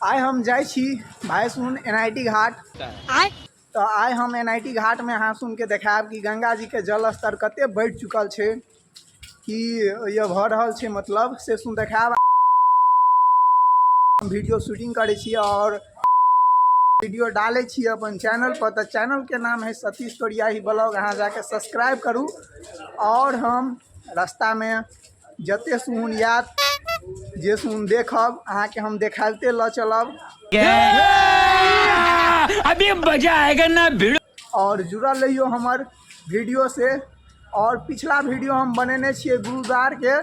आइ हम जाइ छी भाइ सुन एन I T घाट। तऽ आइ हम एन I T घाटमे अहाँ सुनके देखायब कि गंगा जीके जल स्तर कते बढ़ि चुकल छै, की ये भऽ रहल छै, मतलब से सुन देखायब। हम वीडियो शूटिंग करै छी और वीडियो डालै छी अपन चैनल पर। तऽ चैनलके नाम है सतीश तोरियाही ब्लॉग, अहाँ जाके सब्सक्राइब करू। और हम रास्तामे जते सुन याद जे सुन देखब अहाँके हम देखाबते लऽ चलब। अभी मजा आएगा ना भिड़ो। और जुड़ल रहियो हमर वीडियो से। और पिछला वीडियो हम बनेने छियै गुरुद्वारके,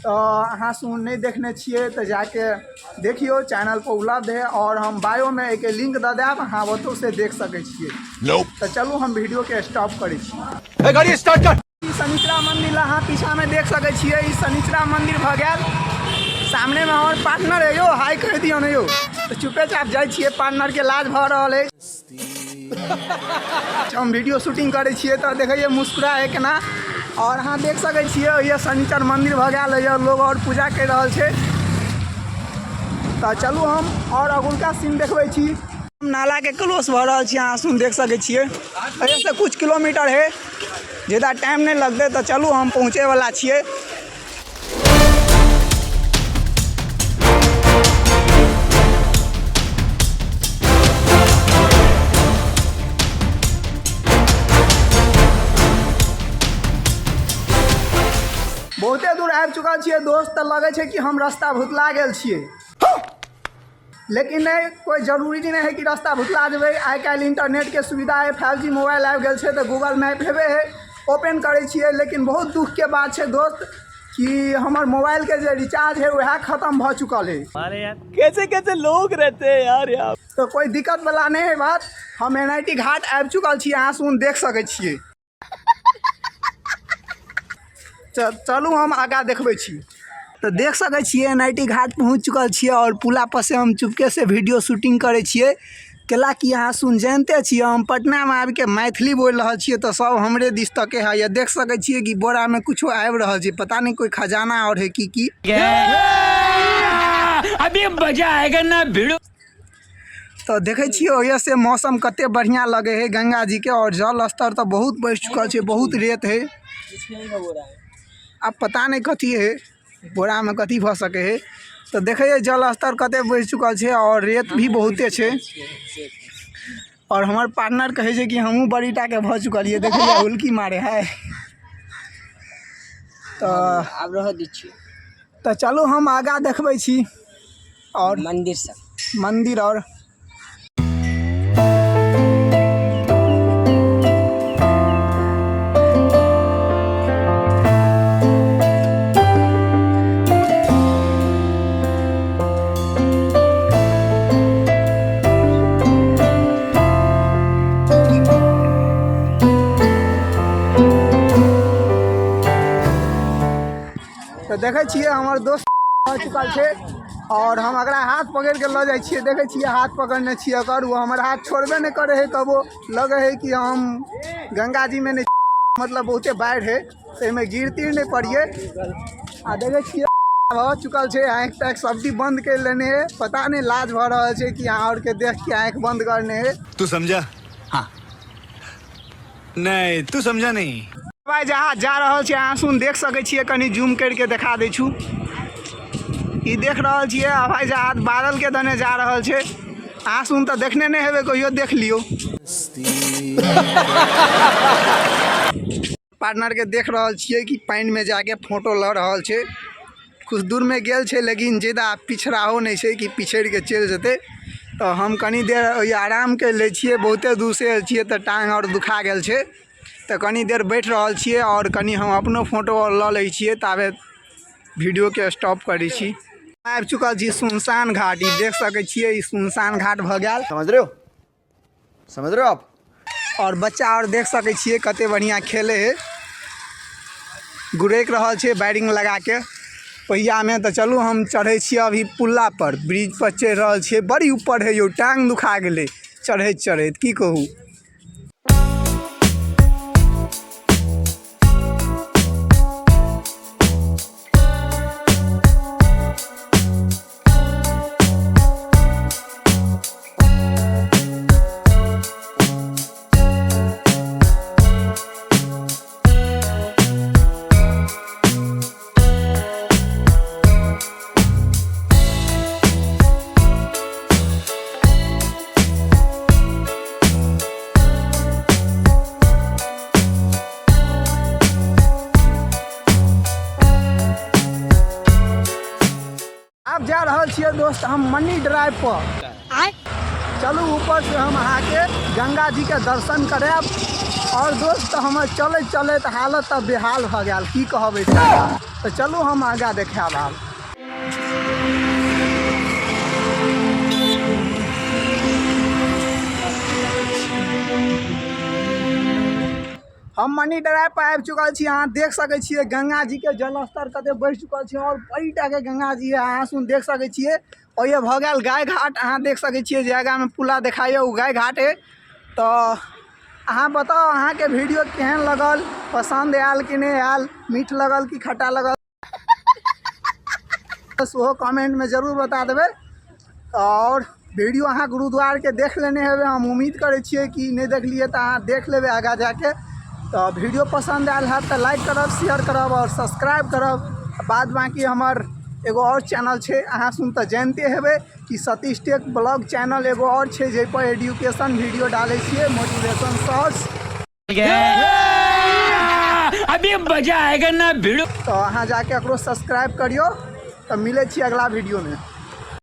तऽ अहाँ सुन नहि देखने छियै तऽ जाके देखियौ, चैनल पर उपलब्ध है। और हम बायोमे एहिके लिंक दऽ देब, अहाँ ओतौ से देख सकै छियै। तऽ चलू हम वीडियोके स्टॉप करै छी। गाड़ी स्टार्ट कर। ई शनिचरा मंदिर अहाँ पीछामे देख सकै छियै, ई शनिचरा मंदिर भऽ गेल। सामनेमे हमर पार्टनर है यौ, हाय कहि दियौ ने यौ। तऽ चुपेचाप जाइ छियै, पार्टनरके लाज भऽ रहल अछि। हम वीडियो शूटिंग करै छियै तऽ देखैए मुस्कुरा है केना। और अहाँ देख सकै छियै ये शनिचर मंदिर भऽ गेल है, लोग और पूजा करि रहल छै। तऽ चलू हम और अगुलका सीन देखबै छी। हम नालाके क्लोज भऽ रहल छी, अहाँ सुन देख सकै छियै। एहिसँ कुछ किलोमीटर है, ज्यादा टाइम नहि लगतै। तऽ चलू हम पहुँचैवला छियै। बहुते दूर आबि चुकल छियै दोस्त, तऽ लगै छै कि हम रास्ता भुतला गेल छियै, लेकिन नहि, कोइ जरूरी नहि है कि रास्ता भुतला जेबै। आइ काल्हि इन्टरनेटके सुविधा है, 5G mobile आबि गेल छै, तऽ गूगल मैप हेबे है, ओपन करै छियै। लेकिन बहुत दुखके बात छै दोस्त कि हमर मोबाइलके जे रिचार्ज है वएह खतम भऽ चुकल है। अरे यार कैसे कैसे लोग रहते हैं यार यहाँ। तऽ कोइ दिक्कत वाला नहि है बात। हम एन I T घाट आबि चुकल छी, अहाँ सुन देख सकै छियै। चलू हम आगाँ देखबै छी। तऽ देख सकै छियै एन I T घाट पहुँच चुकल छियै और पुला पर से हम चुपके से वीडियो शूटिंग करै छियै। कैला कि अहाँ सुन जानिते छियै हम पटनामे आबिके मैथिली बोलि रहल छियै तऽ सब हमरे दिस तके है। या देख सकै छियै कि बोरामे कुछो आबि रहल छै, पता नहि कोइ खजाना और है की की। अभी मजा आएगा ना भिड़ो। तऽ देखै छियै ओहिसँ से मौसम कते बढ़िआँ लगै है गंगा जीके। और जल स्तर तऽ बहुत बढ़ि चुकल छै, बहुत रेत है। आब पता नहि कथी है बोरामे, कथी भऽ सकै है। तऽ देखै है जल स्तर कते बढ़ि चुकल छै और रेत भी बहुते छै। और हमर पार्टनर कहै छै कि हमहूँ बड़ी टाके भऽ चुकलियै, देखै हुलकी मारे है। तऽ आब रहऽ दै छियै। तऽ चलू हम आगाँ देखबै छी और मंदिर सब, मंदिर। और तऽ देखै छियै हमर दोस्त भऽ चुकल छै और हम एकरा हाथ पकड़ि कऽ लऽ जाइ छियै। देखै छियै हाथ पकड़ने छियै ओकर, ओ हमर हाथ छोड़बे नहि करै हइ। तबो लगै हइ कि हम गंगा जीमे नहि, मतलब बहुते बाढ़ि हइ ताहिमे गिर तिर नहि पड़ियै। आ देखै छियै भऽ चुकल छै, आँखि ताँखि सब भी बन्द करि लेने हइ। पता नहि लाज भऽ रहल छै कि अहाँ आओरके देख के आँखि बन्द करने हइ। तू समझा? हाँ नहीं तू समझा नहीं। हवाई जहाज जा रहल छै, अहाँ सुन देख सकै छियै। कनि जूम करिके देखा दै छु। ई देख रहल छियै हवाई जहाज बादल के दने जा रहल छै। अहाँ सुन तऽ देखने नहि हेबै कहियो, देख लियौ। पार्टनर के देख रहल छियै कि पानि में जाके फोटो लऽ रहल छै। कुछ दूर में गेल छै लेकिन ज्यादा पिछड़ाहो नहि छै कि पिछड़ि के चलि जेतै। तऽ हम कनि देर ओहि आराम करि लै छियै, बहुते दूर से आयल छियै तऽ टाँग आओर दुखा गेल छै। तऽ कनि देर बैठ रहल छियै आओर कनि हम अपनो फोटो आओर लऽ लै छियै, ताबे वीडियोके स्टॉप करै छी। आबि चुकल छी सुनसान घाट, ई देख सकै छियै ई सुनसान घाट भऽ गेल। समझ रहे हो, समझ रहे हो आप। और बच्चा और देख सकै छियै कते बढ़िआँ खेलै है, गुड़कि रहल छै बैरिंग लगाके पहियामे। तऽ चलू हम चढ़ै छियै अभी पुल्ला पर, ब्रिज पर चढ़ि रहल छियै। बड़ी ऊपर है यौ, टाँग दुखा गेलै चढ़ैत चढ़ैत, की कहू। आब जा रहल छियै दोस्त हम मनी ड्राइव पर। चलू ऊपर से हम अहाँके गंगा जी के दर्शन करायब। और दोस्त हमर चलैत चलैत हालत तऽ बेहाल भऽ गेल, की कहबै। तऽ चलू हम आगाँ देखायब आब। हम मनी ड्राइव पर आबि चुकल छी। अहाँ देख सकै छियै गंगा जी के जलस्तर कते बढ़ि चुकल छै और बड़ी टाके गंगा जी है, अहाँ सुन देख सकै छियै। और ये भऽ गेल गाय घाट। अहाँ देख सकै छियै जे आगाँमे पुला देखाइए ओ गाय घाट है। तऽ अहाँ बताउ अहाँके वीडियो केहन लगल, पसन्द आयल कि नहि आयल, मीठ लगल कि खट्टा लगल, सेहो कमेंटमे जरूर बता देबै। और वीडियो अहाँ गुरुद्वारके देख लेने हेबै, हम उम्मीद करै छियै कि नहि देखलियै तऽ अहाँ देख लेबै आगाँ जाके। तऽ वीडियो पसन्द आयल हैत तऽ लाइक करब, शेयर करब आओर सब्सक्राइब करब। बाद बाँकी हमर एगो आओर चैनल छै, अहाँ सुन तऽ जानिते हेबै कि सतीश टेक ब्लॉग चैनल एगो आओर छै, जाहिपर एडुकेशन वीडियो डालै छियै, मोटिवेशन शॉर्ट्स। अभी मजा आएगा ना भिड़ो। तऽ अहाँ जाके एकरो सब्सक्राइब करियौ। तऽ मिलै छी अगला वीडियोमे।